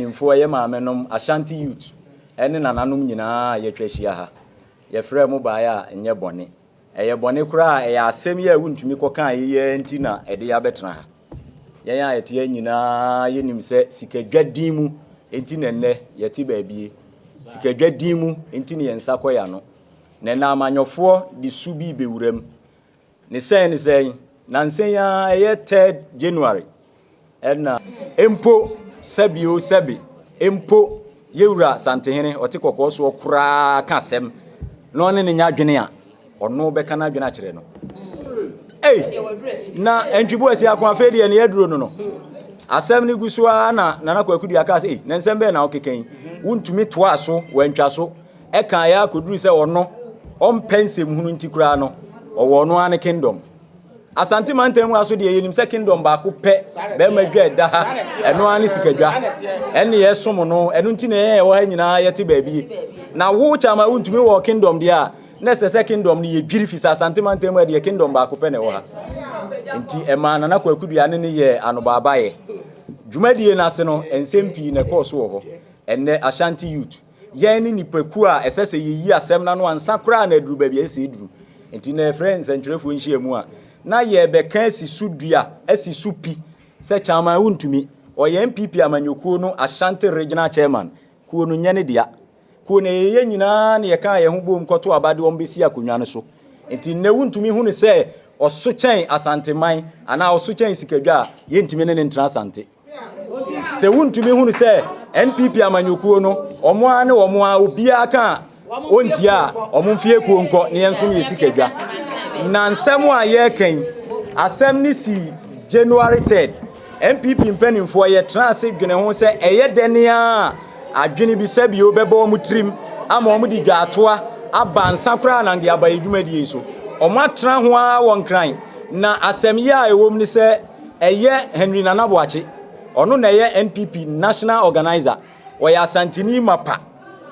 Mpanimfoɔ, yɛ maamenom, Ashanti Youth ne nananom nyinaa a yɛatwa ahyia ha. Yɛfrɛɛ mo baeɛ a ɛnyɛ bɔne. Ɛyɛ bɔne koraa a ɛyɛ asɛm yi a wontumi kɔkaa yi ara nti na ɛde yɛn abɛtena ha. Yɛn a yɛte ha nyinaa yɛnim sɛ sikadwa din mu nti na ɛnnɛ yɛte baabie. Sikadwa din mu nti na yɛn nsa kɔ yɛn ano. Na ɛnnɛ amanyɔfoɔ de su bi rebɛwura mu. Ne sɛn ne sɛn? Nansa yi ara ɛyɛ third January ɛna. Mpo sɛbi o sɛbi mpo yɛwura Santehene ɔte kɔkɔɔ soɔ koraa ka asɛm na ɔne no nya adwene a, ɔno bɛka n'adwene akyerɛ no. Ei! Na Antwibu asi ako afei deɛ ne aduro no no. Asɛm no gu so ara na Nana Kwaku Dua kaa sɛ, ei, na nsɛm bɛn na wokeka yi? Wontumi toaa so, wantwa so. Ɛkaeɛ ara kɔduru sɛ ɔno, ɔmpɛ nsɛmhunu nti koraa no, ɔwɔ ɔno ara ne kingdom. Asante mantam mu ha so deɛ yɛnim sɛ kingdom baako pɛ bɛrima dwa ɛda ha, ɛno ara ne sikadwa. Ɛne yɛsom no, ɛno nti na yɛn ɛwɔ ha nyinaa yɛte baabi. Na wo kyama wontumi wɔ kingdom deɛ a, na ɛsɛ sɛ kingdom no yɛdwiri fi sɛ Asante mantam mu ha deɛ kingdom baako pɛ na ɛwɔ ha. Nti ɛmaa Nana Kwaku Dua ne ne yɛɛ anobaabaeɛ. Dwumadie no ase no, nsɛm pii na ɛkɔɔ so wɔ hɔ. Ɛnnɛ Ashanti Youth Yɛn ne nnipakuo a ɛsɛ sɛ yɛyi asɛm no ano ansa koraa na aduru baabi a ɛsɛ sɛ ɛduru. Enti na yɛfrɛ nsɛntwerɛfoɔ nhyiamu a, na yɛrebɛka asi so dua, asi so pi sɛ Chairman Wontumi, ɔyɛ NPP amanyɔkuo no Ashanti Regional Chairman, kuo no nyɛ ne dea. Kuo no ɛyɛ yɛn nyinaa na yɛkaa yɛn ho boom kɔtoo aba de wɔn bɛsii akonnwa no so. Enti nnɛ wontumi hu no sɛ ɔso kyɛn Asanteman anaa ɔso kyɛn Sikadwa a, yɛntumi ne no ntena Asante. Sɛ wontumi hunu sɛ NPP amanyɔkuo no, wɔn ara ne wɔn ara obiara ka a ɔntia a, wɔn mfie kuo nkɔ ne yɛn nsom yɛ sikadwa. Na nsɛm a yɛreka yi, asɛm no si January 3rd. NPP mpanimfoɔ yɛtena ase dwene ho sɛ ɛyɛ dɛn a adwene bi sɛbio bɛbɔ wɔn tirim ama wɔn de dwaatoa aba ansa koraa na de aba yɛ dwumadie yi so. Wɔn atena ho ara wɔ Nkran. Na asɛm yi a ɛwɔ mu ne sɛ Ɛyɛ Henry Nana Boakye. Ɔno na ɛyɛ NPP National Organiser. Ɔyɛ Asanteni mapa.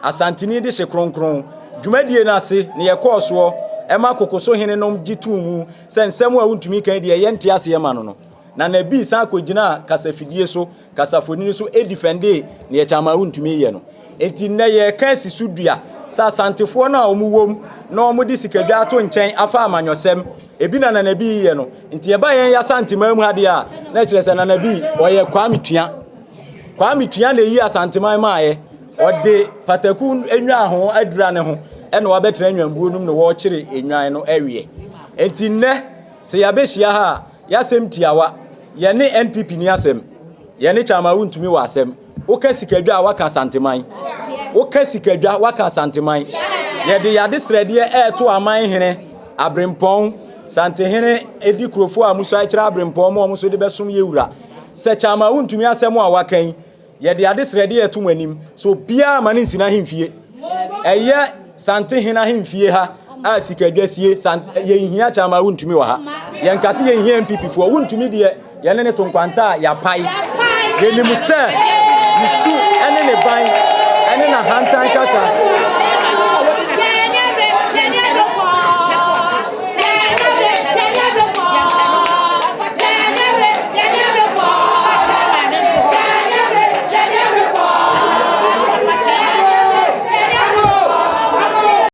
Asanteni dehye kronkron. Dwumadie no ase na yɛkɔɔ soɔ ma Kokoso hene nom gye too mu sɛ nsɛm a wontumi ka yi deɛ yɛnte aseɛ ma no no. Nana Abii san kɔgyinaa kasafidie so, kasafonini so difɛndee neɛ Kyama wontumi yɛ no. Enti nnɛ yɛreka asi so dua sɛ Asantefoɔ no a wɔwom na wɔde sikadwa ato nkyɛn afa amanyɔsɛm, ebi na Nana Bii yɛ no. Nti ɛba yɛn Asanteman mu ha deɛ a, na ɛkyerɛ sɛ Nana Bii, ɔyɛ Kwame Tua. Kwame Tua na ɛyi Asanteman maaeɛ. Ɔde pataku nnwa ho adura ne ho ɛna wabɛtena nnwambuo no mu na wɔrekyere nnwan no awie. Enti nnɛ sɛ yɛabɛhyia ha a, yɛasɛm tiawa, yɛne NPP ni asɛm, yɛne Kyama Wontumi wɔ asɛm. Woka sikadwa a waka Asanteman. Woka sikadwa waka Asanteman. Yɛde yade srɛdeɛ ɛɛto aman hene Abrempɔn, Santehene edi kurofoɔ a musuae kyerɛ Abrempɔn ma wɔn nso de bɛsom yɛ wura. Sɛ Kyama wontumi asɛm a waka yi, yɛde ade srɛdeɛ ɛto mo anim sɛ obiara ma no nsi n'ahemfie. Ɛyɛ Santehene ahemfie ha a sikadwa sie, Sant yɛnhia Kyama wontumi wɔ ha. Yɛnka se yɛnhia NPP foɔ, wontumi deɛ yɛne ne to nkwanta a yɛapae. Yɛnim sɛ ne su ne ne ban ne n'ahantan kasa.